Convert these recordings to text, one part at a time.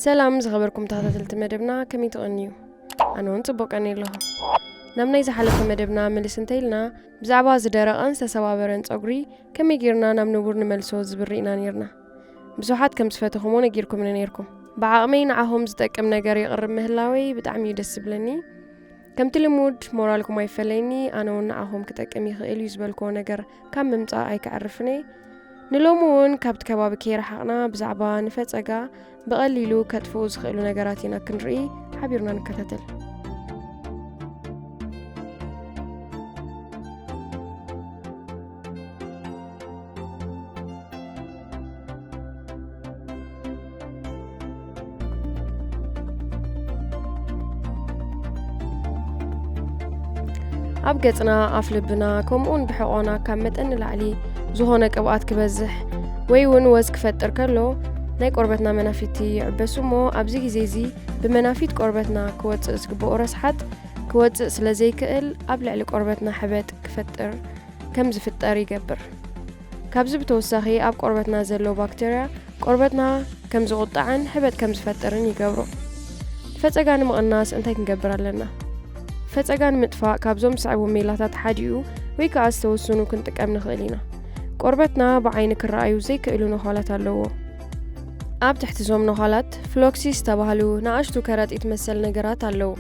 ሰላም ዝኸበርኩም ተኸታተልቲ መደብና፣ ከመይ ትቐንዩ? ኣነ እውን ጽቡቕ ቀንየ ኣለኹ። ናብ ናይ ዝሓለፈ መደብና ምልስ እንተኢልና፣ ብዛዕባ ዝደረቐን ዝተሰባበረን ጸጉሪ ከመይ ጌርና ናብ ንቡር ንመልሶ ዝብል ርኢና ኔርና። ብዙሓት ከም ዝፈተኹሞ ነጊርኩምኒ ኔርኩም። ብዓቕመይ ንዓኹም ዝጠቅም ነገር የቕርብ ምህላወይ ብጣዕሚ እዩ ደስ ዝብለኒ። ከምቲ ልሙድ ሞራልኩም ኣይፈለይኒ፣ ኣነ እውን ንዓኹም ክጠቅም ይኽእል እዩ ዝበልክዎ ነገር ካብ ምምጻእ ኣይከዕርፍን እየ። ንሎሚ እውን ካብቲ ከባቢ ከይረሓቕና ብዛዕባ ንፈጸጋ ብቐሊሉ ከጥፍኡ ዝኽእሉ ነገራት ኢና ክንርኢ፣ ሓቢርና ንከታተል። ኣብ ገጽና፣ ኣፍ ልብና፣ ከምኡውን ብሕቖና ካብ መጠን ንላዕሊ ዝኾነ ቅብኣት ክበዝሕ ወይ እውን ወዝ ክፈጥር ከሎ፣ ናይ ቆርበትና መናፊቲ ይዕበሱ እሞ፣ ኣብዚ ግዜ እዚ ብመናፊት ቆርበትና ክወጽእ ዝግብኦ ረስሓት ክወጽእ ስለ ዘይክእል፣ ኣብ ልዕሊ ቆርበትና ሕበጥ ክፈጥር፣ ከም ዝፍጠር ይገብር። ካብዚ ብተወሳኺ፣ ኣብ ቆርበትና ዘሎ ባክተርያ ቆርበትና ከም ዝቑጣዕን ሕበጥ ከም ዝፈጥርን ይገብሮ። ፈጸጋ ንምቕናስ እንታይ ክንገብር ኣለና? ፈጸጋ ንምጥፋእ ካብዞም ዝስዕቡ ሜላታት ሓዲኡ ወይ ከኣ ዝተወሰኑ ክንጥቀም ንኽእል ኢና። ቆርበትና ብዓይኒ ክረኣዩ ዘይክእሉ ነዃላት ኣለዎ። ኣብ ትሕቲ እዞም ነዃላት ፍሎክሲስ ዝተባህሉ ንኣሽቱ ከረጢት መሰል ነገራት ኣለዉ።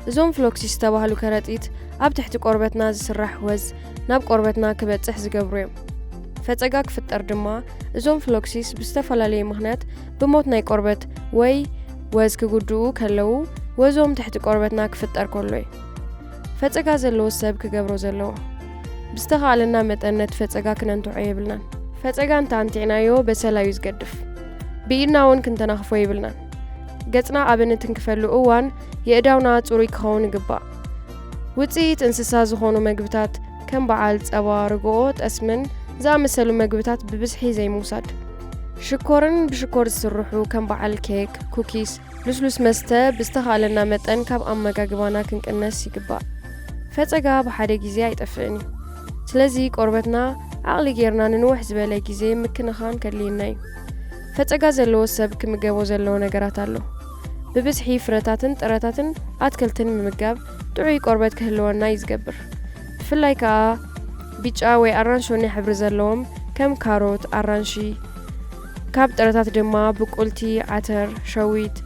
እዞም ፍሎክሲስ ዝተባህሉ ከረጢት ኣብ ትሕቲ ቆርበትና ዝስራሕ ወዝ ናብ ቆርበትና ክበጽሕ ዝገብሩ እዮም። ፈጸጋ ክፍጠር ድማ እዞም ፍሎክሲስ ብዝተፈላለየ ምኽንያት ብሞት ናይ ቆርበት ወይ ወዝ ክጉድኡ ከለዉ፣ ወዞም ትሕቲ ቆርበትና ክፍጠር ከሎ እዩ። ፈጸጋ ዘለዎ ሰብ ክገብሮ ዘለዎ። ብዝተኻእለና መጠን ነቲ ፈጸጋ ክነንትዖ የብልናን። ፈጸጋ እንተ ኣንቲዕናዮ በሰላ እዩ ዝገድፍ። ብኢድና እውን ክንተናኽፎ የብልናን። ገጽና ኣብ እንትንክፈሉ እዋን የእዳውና ጽሩይ ክኸውን ይግባእ። ውጽኢት እንስሳ ዝኾኑ መግብታት ከም በዓል ጸባ፣ ርግኦ፣ ጠስምን ዝኣመሰሉ መግብታት ብብዝሒ ዘይምውሳድ። ሽኮርን ብሽኮር ዝስርሑ ከም በዓል ኬክ፣ ኩኪስ፣ ልስሉስ መስተ ብዝተኻእለና መጠን ካብ ኣመጋግባና ክንቅነስ ይግባእ። ፈጸጋ ብሓደ ግዜ ኣይጠፍእን እዩ። ስለዚ ቆርበትና ዓቕሊ ጌርና ንንውሕ ዝበለ ግዜ ምክንኻን ከድልየና እዩ። ፈጸጋ ዘለዎ ሰብ ክምገቦ ዘለዎ ነገራት ኣሎ። ብብዝሒ ፍረታትን ጥረታትን ኣትክልትን ምምጋብ ጥዑይ ቆርበት ክህልወና እዩ ዝገብር። ብፍላይ ከኣ ብጫ ወይ ኣራንሾኒ ሕብሪ ዘለዎም ከም ካሮት፣ ኣራንሺ፣ ካብ ጥረታት ድማ ብቁልቲ፣ ዓተር፣ ሸዊት፣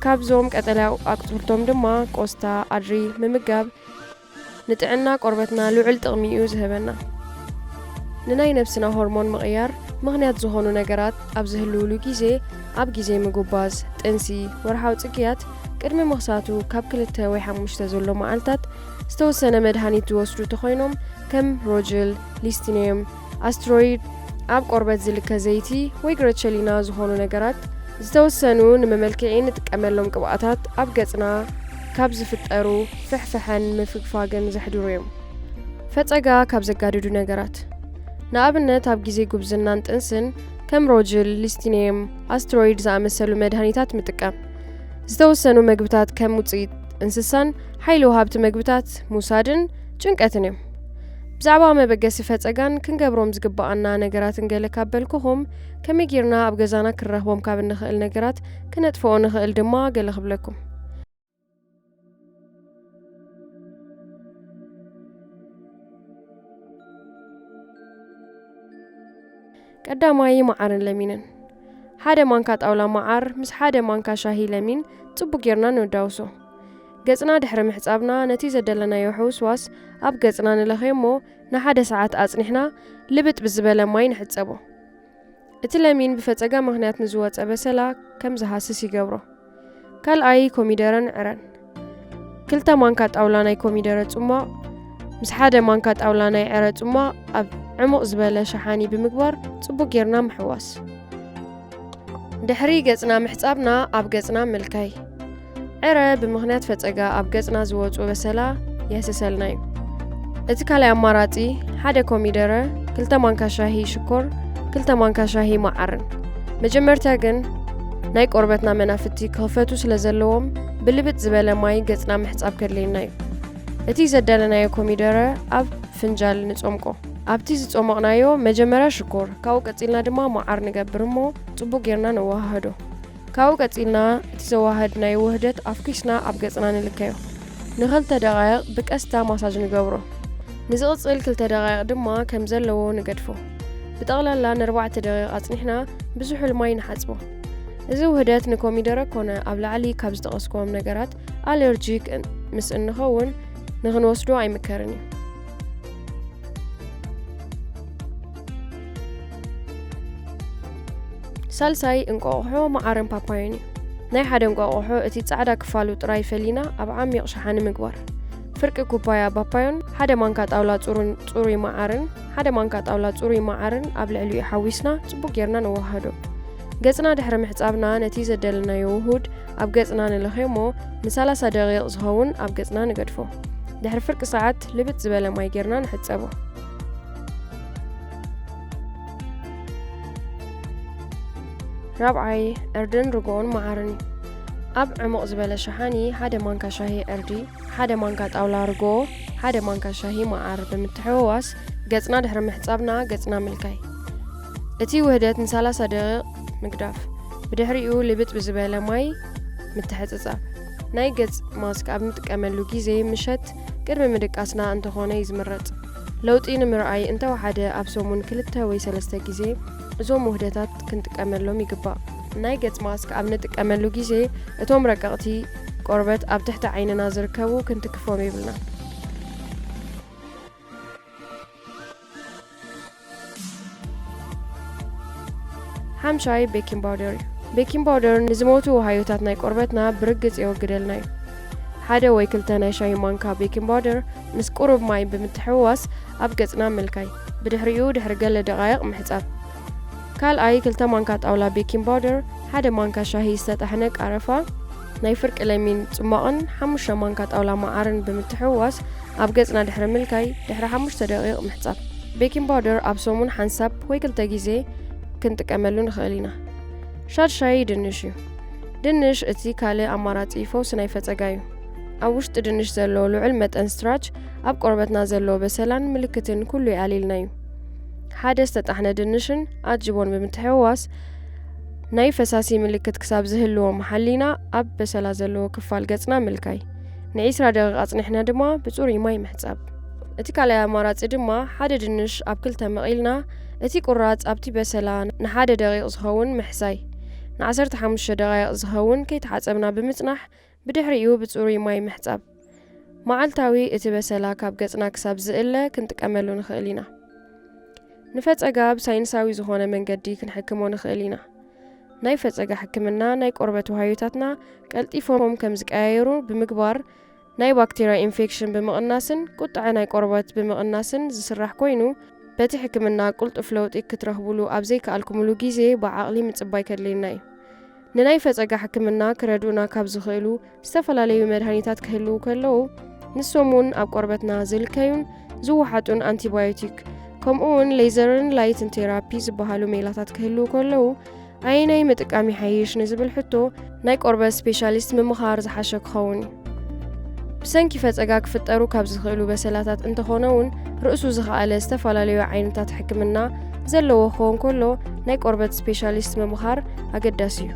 ካብዞም ቀጠልያ ኣቑጽልቶም ድማ ቆስጣ፣ ኣድሪ ምምጋብ ንጥዕና ቆርበትና ልዑል ጥቕሚ እዩ ዝህበና። ንናይ ነብስና ሆርሞን ምቕያር ምኽንያት ዝኾኑ ነገራት ኣብ ዝህልውሉ ግዜ፣ ኣብ ግዜ ምጉባዝ፣ ጥንሲ፣ ወርሓዊ ጽግያት፣ ቅድሚ ምኽሳቱ ካብ ክልተ ወይ ሓሙሽተ ዘሎ መዓልታት ዝተወሰነ መድሃኒት ዝወስዱ ተኾይኖም፣ ከም ሮጅል፣ ሊስቲኒየም፣ ኣስትሮይድ፣ ኣብ ቆርበት ዝልከ ዘይቲ ወይ ግረቸሊና ዝኾኑ ነገራት፣ ዝተወሰኑ ንመመልክዒ ንጥቀመሎም ቅብኣታት ኣብ ገጽና ካብ ዝፍጠሩ ፍሕፍሐን ምፍግፋግን ዘሕድሩ እዮም። ፈጸጋ ካብ ዘጋድዱ ነገራት፣ ንኣብነት ኣብ ግዜ ጉብዝናን ጥንስን ከም ሮጅል፣ ሊስቲኒየም፣ ኣስትሮይድ ዝኣመሰሉ መድሃኒታት ምጥቃም። ዝተወሰኑ መግብታት ከም ውጽኢት እንስሳን ሓይሊ ወሃብቲ መግብታት ምውሳድን ጭንቀትን እዮም። ብዛዕባ መበገሲ ፈጸጋን ክንገብሮም ዝግብኣና ነገራትን ገለ ካብ በልኩኹም፣ ከመይ ጌርና ኣብ ገዛና ክንረኽቦም ካብ እንኽእል ነገራት ክነጥፍኦ ንኽእል ድማ ገለ ክብለኩም። ቀዳማይ፣ መዓርን ለሚንን። ሓደ ማንካ ጣውላ መዓር ምስ ሓደ ማንካ ሻሂ ለሚን ጽቡቕ ጌርና ነዳውሶ። ገጽና ድሕሪ ምሕጻብና፣ ነቲ ዘደለናዮ ሕውስዋስ ኣብ ገጽና ንለኽዮ እሞ፣ ንሓደ ሰዓት ኣጽኒሕና፣ ልብጥ ብዝበለ ማይ ንሕጸቦ። እቲ ለሚን ብፈጸጋ ምኽንያት ንዝወጸ በሰላ ከም ዝሃስስ ይገብሮ። ካልኣይ፣ ኮሚደረን ዕረን። ክልተ ማንካ ጣውላ ናይ ኮሚደረ ጽሟቕ ምስ ሓደ ማንካ ጣውላ ናይ ዕረ ጽሟቕ ኣብ ዕሙቕ ዝበለ ሸሓኒ ብምግባር ጽቡቕ ጌርና ምሕዋስ። ድሕሪ ገጽና ምሕጻብና፣ ኣብ ገጽና ምልካይ። ዕረ ብምኽንያት ፈጸጋ ኣብ ገጽና ዝወጹ በሰላ የህስሰልና እዩ። እቲ ካልኣይ ኣማራጺ፣ ሓደ ኮሚደረ፣ ክልተ ማንካ ሻሂ ሽኮር፣ ክልተ ማንካ ሻሂ መዓርን። መጀመርታ ግን ናይ ቆርበትና መናፍቲ ክኽፈቱ ስለ ዘለዎም፣ ብልብጥ ዝበለ ማይ ገጽና ምሕጻብ ከድልየና እዩ። እቲ ዘደለናዮ ኮሚደረ ኣብ ፍንጃል ንጾምቆ። ኣብቲ ዝጾመቕናዮ መጀመርያ ሽኮር፣ ካብኡ ቀጺልና ድማ መዓር ንገብር እሞ ጽቡቕ ጌርና ነወሃህዶ። ካብኡ ቀጺልና እቲ ዘዋህድ ናይ ውህደት ኣፍኲስና ኣብ ገጽና ንልከዮ። ንኽልተ ደቓይቕ ብቀስታ ማሳጅ ንገብሮ። ንዝቕጽል ክልተ ደቓይቕ ድማ ከም ዘለዎ ንገድፎ። ብጠቕላላ ንኣርባዕተ ደቒቕ ኣጽኒሕና ብዝሑል ማይ ንሓጽቦ። እዚ ውህደት ንኮሚደረ ኮነ ኣብ ላዕሊ ካብ ዝጠቐስክዎም ነገራት ኣለርጂክ እን-፣ ምስ እንኸውን ንኽንወስዶ ኣይምከርን እዩ። ሳልሳይ እንቋቑሖ፣ መዓርን ፓፓዮን እዩ። ናይ ሓደ እንቋቑሖ እቲ ጻዕዳ ክፋሉ ጥራይ ፈሊና ኣብ ዓሚቕ ሸሓኒ ምግባር። ፍርቂ ኩባያ ፓፓዮን ሓደ ማንካ ጣውላ ጽሩን-፣ ጽሩይ መዓርን፣ ሓደ ማንካ ጣውላ ጽሩይ መዓርን ኣብ ልዕሊኡ ሓዊስና ጽቡቕ ጌርና ነወሃህዶ። ገጽና ድሕሪ ምሕጻብና ነቲ ዘደለናዮ ውሁድ ኣብ ገጽና ንለኽዮ እሞ ንሰላሳ ደቂቕ ዝኸውን ኣብ ገጽና ንገድፎ። ድሕሪ ፍርቂ ሰዓት ልብጥ ዝበለ ማይ ጌርና ንሕጸቦ። ራብዓይ፣ ዕርድን ርግኦን መዓርን እዩ። ኣብ ዕሙቕ ዝበለ ሸሓኒ ሓደ ማንካ ሻሂ ዕርዲ፣ ሓደ ማንካ ጣውላ ርግኦ፣ ሓደ ማንካ ሻሂ መዓር ብምትሕውዋስ ገጽና ድሕሪ ምሕጻብና ገጽና ምልካይ። እቲ ውህደት ንሰላሳ ደቂቕ ምግዳፍ። ብድሕሪኡ ልብጥ ብዝበለ ማይ ምትሕጽጻብ። ናይ ገጽ ማስክ ኣብ ንጥቀመሉ ግዜ ምሸት ቅድሚ ምድቃስና እንተኾነ እዩ ዝምረጽ። ለውጢ ንምርኣይ እንተወሓደ ኣብ ሰሙን ክልተ ወይ ሰለስተ ግዜ እዞም ውህደታት ክንጥቀመሎም ይግባእ። ናይ ገጽ ማስክ ኣብ ንጥቀመሉ ግዜ እቶም ረቀቕቲ ቆርበት ኣብ ትሕቲ ዓይንና ዝርከቡ ክንትክፎም የብልናን። ሓምሻይ ቤኪንግ ፓውደር እዩ። ቤኪንግ ፓውደር ንዝሞቱ ወሃዮታት ናይ ቆርበትና ብርግጽ የወግደልና እዩ። ሓደ ወይ ክልተ ናይ ሻሂ ማንካ ቤኪንግ ፓውደር ምስ ቁሩብ ማይ ብምትሕውዋስ ኣብ ገጽና ምልካይ። ብድሕሪኡ ድሕሪ ገለ ደቓይቕ ምሕጻብ። ካልኣይ፣ ክልተ ማንካ ጣውላ ቤኪንግ ፓውደር፣ ሓደ ማንካ ሻሂ ዝተጣሕነ ቃረፋ፣ ናይ ፍርቂ ለሚን ጽሟቕን ሓሙሽተ ማንካ ጣውላ መዓርን ብምትሕውዋስ ኣብ ገጽና ድሕሪ ምልካይ ድሕሪ ሓሙሽተ ደቂቕ ምሕጻብ። ቤኪንግ ፓውደር ኣብ ሰሙን ሓንሳብ ወይ ክልተ ግዜ ክንጥቀመሉ ንኽእል ኢና። ሻድሻይ ድንሽ እዩ። ድንሽ እቲ ካልእ ኣማራጺ ፈውሲ ናይ ፈጸጋ እዩ። ኣብ ውሽጢ ድንሽ ዘሎ ልዑል መጠን ስትራች ኣብ ቆርበትና ዘሎ በሰላን ምልክትን ኩሉ የኣልይልና እዩ። ሓደ ዝተጣሕነ ድንሽን ኣጅቦን ብምትሕውዋስ ናይ ፈሳሲ ምልክት ክሳብ ዝህልዎ መሓሊና ኣብ በሰላ ዘለዎ ክፋል ገጽና ምልካይ። ንዒስራ ደቂቕ ኣጽኒሕና ድማ ብጽሩይ ማይ ምሕጻብ። እቲ ካልኣይ ኣማራጺ ድማ ሓደ ድንሽ ኣብ ክልተ መቒልና እቲ ቁራጽ ኣብቲ በሰላ ንሓደ ደቂቕ ዝኸውን ምሕሳይ። ንዓሰርተ ሓሙሽተ ደቓይቕ ዝኸውን ከይተሓጸብና ብምጽናሕ ብድሕሪኡ ብጽሩይ ማይ ምሕጻብ። መዓልታዊ እቲ በሰላ ካብ ገጽና ክሳብ ዝእለ ክንጥቀመሉ ንኽእል ኢና። ንፈጸጋ ብሳይንሳዊ ዝኾነ መንገዲ ክንሕክሞ ንኽእል ኢና። ናይ ፈጸጋ ሕክምና ናይ ቆርበት ውሃዮታትና ቀልጢፎም ከም ዝቀያየሩ ብምግባር ናይ ባክቴርያ ኢንፌክሽን ብምቕናስን ቁጥዐ ናይ ቆርበት ብምቕናስን ዝስራሕ ኮይኑ በቲ ሕክምና ቅልጡፍ ለውጢ ክትረኽቡሉ ኣብ ዘይከኣልኩምሉ ግዜ ብዓቕሊ ምጽባይ ከድልየና እዩ። ንናይ ፈጸጋ ሕክምና ክረድኡና ካብ ዝኽእሉ ዝተፈላለዩ መድሃኒታት ክህልዉ ከለዉ፣ ንሶም እውን ኣብ ቆርበትና ዝልከዩን ዝወሓጡን ኣንቲባዮቲክ፣ ከምኡ እውን ሌዘርን ላይትን ቴራፒ ዝበሃሉ ሜላታት ክህልዉ ከለዉ፣ ኣየናይ ምጥቃም ይሓይሽ ንዝብል ሕቶ ናይ ቆርበት ስፔሻሊስት ምምኻር ዝሓሸ ክኸውን እዩ። ብሰንኪ ፈጸጋ ክፍጠሩ ካብ ዝኽእሉ በሰላታት እንተኾነ እውን ርእሱ ዝኸኣለ ዝተፈላለዩ ዓይነታት ሕክምና ዘለዎ ክኸውን ከሎ ናይ ቆርበት ስፔሻሊስት ምምኻር ኣገዳሲ እዩ።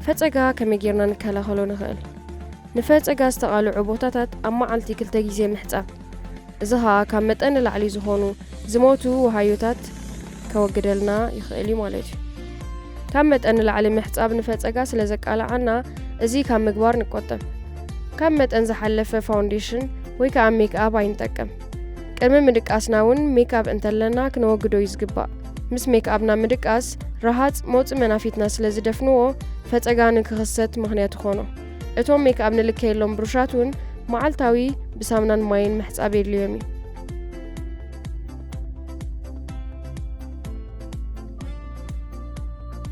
ፈጸጋ ከመይ ጌርና ንከላኸሎ ንኽእል? ንፈጸጋ ዝተቓልዑ ቦታታት ኣብ መዓልቲ ክልተ ግዜ ምሕጻብ። እዚ ኸኣ ካብ መጠን ንላዕሊ ዝኾኑ ዝሞቱ ወሃዮታት ከወግደልና ይኽእል እዩ ማለት እዩ። ካብ መጠን ንላዕሊ ምሕጻብ ንፈጸጋ ስለ ዘቃልዓና፣ እዚ ካብ ምግባር ንቆጠብ። ካብ መጠን ዝሓለፈ ፋውንዴሽን ወይ ከኣ ሜክኣፕ ኣይንጠቀም። ቅድሚ ምድቃስና እውን ሜክኣፕ እንተለና ክነወግዶ እዩ ዝግባእ። ምስ ሜክኣፕና ምድቃስ፣ ረሃጽ መውጽኢ መናፊትና ስለ ዝደፍንዎ፣ ፈጸጋ ንክኽሰት ምኽንያት ይኾኖ። እቶም ሜክኣፕ ንልከየሎም ብሩሻት እውን መዓልታዊ ብሳሙናን ማይን ምሕጻብ የድልዮም እዩ።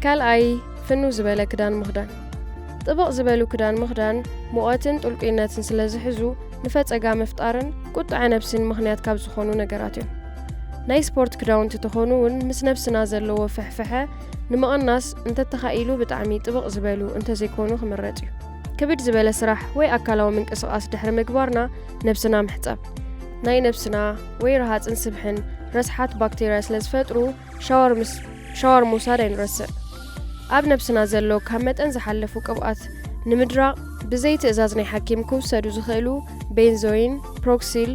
ካልኣይ፣ ፍንው ዝበለ ክዳን ምኽዳን። ጥብቕ ዝበሉ ክዳን ምኽዳን ሙቐትን ጥልቁይነትን ስለ ዝሕዙ፣ ንፈጸጋ ምፍጣርን ቁጥዐ ነብስን ምኽንያት ካብ ዝኾኑ ነገራት እዮም። ናይ ስፖርት ክዳውንቲ ተኾኑ እውን ምስ ነብስና ዘለዎ ፍሕፍሐ ንምቕናስ እንተተኻኢሉ ብጣዕሚ ጥብቕ ዝበሉ እንተዘይኮኑ ክምረጽ እዩ። ክብድ ዝበለ ስራሕ ወይ ኣካላዊ ምንቅስቓስ ድሕሪ ምግባርና ነብስና ምሕጻብ። ናይ ነብስና ወይ ረሃጽን ስብሕን ረስሓት ባክቴርያ ስለ ዝፈጥሩ ሻወር ምስ ሻወር ምውሳድ ኣይንረስዕ። ኣብ ነብስና ዘሎ ካብ መጠን ዝሓለፉ ቅብኣት ንምድራቕ ብዘይ ትእዛዝ ናይ ሓኪም ክውሰዱ ዝኽእሉ ቤንዞይን፣ ፕሮክሲል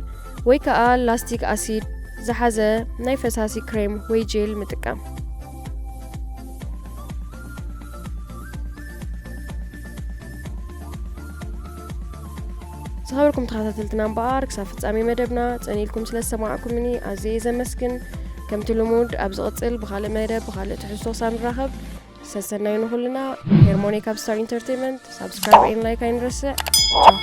ወይ ከኣ ላስቲክ ኣሲድ ዝሓዘ ናይ ፈሳሲ ክሬም ወይ ጄል ምጥቃም። ዝኸበርኩም ተኸታተልትና እምበኣር ክሳብ ፍጻሜ መደብና ጸኒልኩም ስለ ዝሰማዕኩምኒ ኣዝየ እየ ዘመስግን። ከምቲ ልሙድ ኣብ ዝቕጽል ብኻልእ መደብ ብኻልእ ትሕዝቶ ክሳብ ንራኸብ ሰሰናዩ ንኹልና። ሄርሞኒ ካብ ስታር ኢንተርቴንመንት። ሳብስክራይብ ኤን ላይክ ኣይንረስዕ። ቻው።